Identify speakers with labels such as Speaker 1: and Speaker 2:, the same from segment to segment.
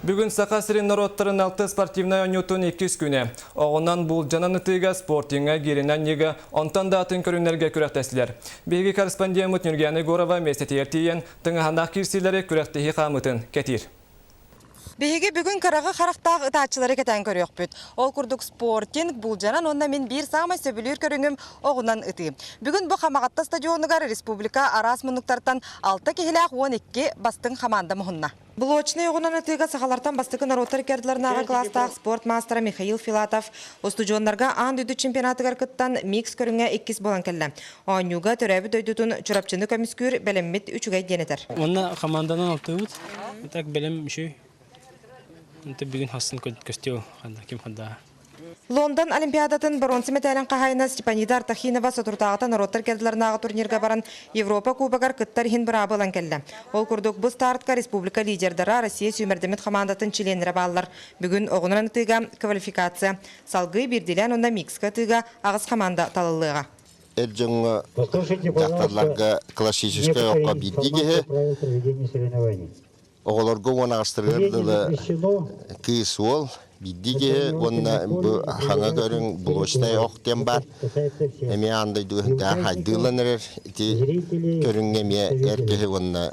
Speaker 1: Бүгүн Саха сирин норуоттарын алты спортивнай оонньуутун иккис күнэ. Оҕунан булдьанан ытыыга, спортиҥҥа, гииринэн ньыга, онтон да атын көрүҥнэргэ күрэхтэстилэр. Биһиги корреспондеммыт Нюргияна Егорова миэстэтигэр тиийэн, тыҥаһанаах киирсиилэри күрэхтэһии хаамыытын кэтиир.
Speaker 2: Биһиги бүгүн кыраҕы харахтаах ытааччылары кэтээн көрүөхпүт. Ол курдук спортинг, булдьанан уонна мин биир саамай сөбүлүүр көрүҥүм оҕунан ытыы. Бүгүн бу Хамаҕатта стадионугар республика араас муннуктартан алта киһилээх 12 бастыҥ хамаанда муһунна. Блочнай оҕунан ытыыга сахалартан бастакы норуоттар иккардыларынааҕы кылаастаах спорт маастара Михаил Филатов устудьуоннарга аан дойду чемпионатыгар кыттан микс көрүҥҥэ иккис буолан кэллэ. Оонньууга төрөөбүт дойдутун Чурапчыны көмүскүүр бэлэммит үчүгэй диэн этэр.
Speaker 3: Уонна хамаанданан алтыыбыт. Так бэлэм үчүгэй. Бүгүн хассын көстүө ким хандаа.
Speaker 2: Лондон Олимпиадатын боруонса мэтээлин хаһаайына Степанида Артахинова соторутааҕыта норуоттар кэрдилэринээҕи турнирга баран Европа Кубогар кыттар иһин быраабы ылан кэллэ. Ол курдук, бу стартка республика лидердара Россия сүүмэрдэммит хамаандатын чилиэннэрэ бааллар. Бүгүн оҕунан ытыыга квалификация, салгыы биирдиилээн уонна микска ытыыга аҕыс хамаанда талыллыаҕа.
Speaker 4: Эр дьоҥҥо дьахталларга классическай окко биирдии киһи, Оҕолорго уон аҕыстарыгар дылы кыыс уол биирдии киһи уонна бу хаҥа көрүҥ блочнай ох диэн баар. Эмиэ аан дойдуга сынтаах хайдыылан эрэр ити көрүҥҥэ эмиэ эр киһи уонна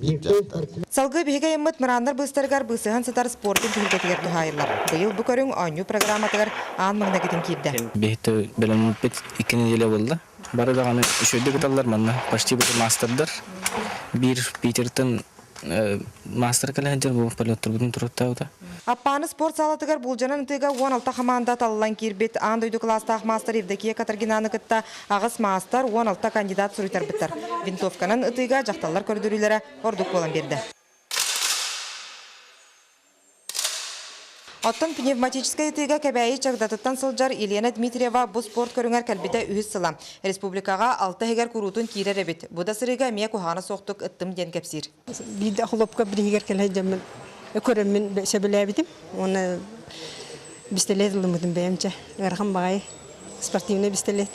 Speaker 4: биир дьахтар.
Speaker 2: Салгыы биһиги айыммыт мырааннар быыстарыгар быысыһан сытар спортун түһүлгэтигэр туһаайыллар. Быйыл бу көрүҥ оонньуу программатыгар аан маҥнайгытын киирдэ.
Speaker 5: Биһиги бэлэммит икки неделя буолла. Бары даҕаны үчүгэйдик ыталлар манна. Почти бары маастардар. Биир Питертэн маастар кэлэ сылдьар бу полеттарбытын туруттаабыта.
Speaker 2: Аппааны спорт саалатыгар булдьанан ытыыга 16 хамаанда талыллан киирбит. Аан дойду кылаастаах маастар Евдокия Каторгинаны кытта аҕыс маастар, 16 кандидат суруйтарбыттар. Винтовканан ытыыга дьахталлар көрдөрүүлэрэ ордук буолан биэрдэ. Оттон пневматическай ытыыга Кэбээйи Чагдатыттан сылдьар Елена Дмитриева бу спорт көрүҥэр кэлбитэ үһүс сыла. Республикаҕа алта иһигэр куруутун киирэр эбит. Бу да сырыыга эмиэ куһаҕана суохтук ыттым диэн кэпсиир.
Speaker 6: Биирдэ хлопка бириһигэр кэлэ сылдьаммын көрөммүн сөбүлээбитим. Уонна бистэлиэт ылыммытым бэйэмчэ. Ыарахан баҕайы спортивнай бистэлиэт.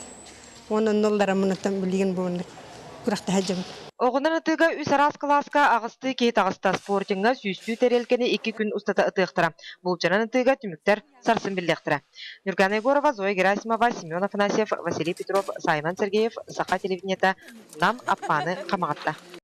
Speaker 6: Уонна онно ыллараммыныттан билигин бу маннык күрэхтэһэ сылдьабын.
Speaker 2: Оҕунан ытыыга үс араас кылааска аҕыстыы киһи таҕыста. Спортиҥҥа сүүстүү тэриэлкэни икки күн устата ытыахтара. Булчанан ытыыга түмүктэр сарсын биллиэхтэрэ. Нюргана Егорова, Зоя Герасимова, Семен Афанасьев, Василий Петров, Саймон Сергеев, Саха телевидениета, Нам, Аппааны, Хамаҕатта.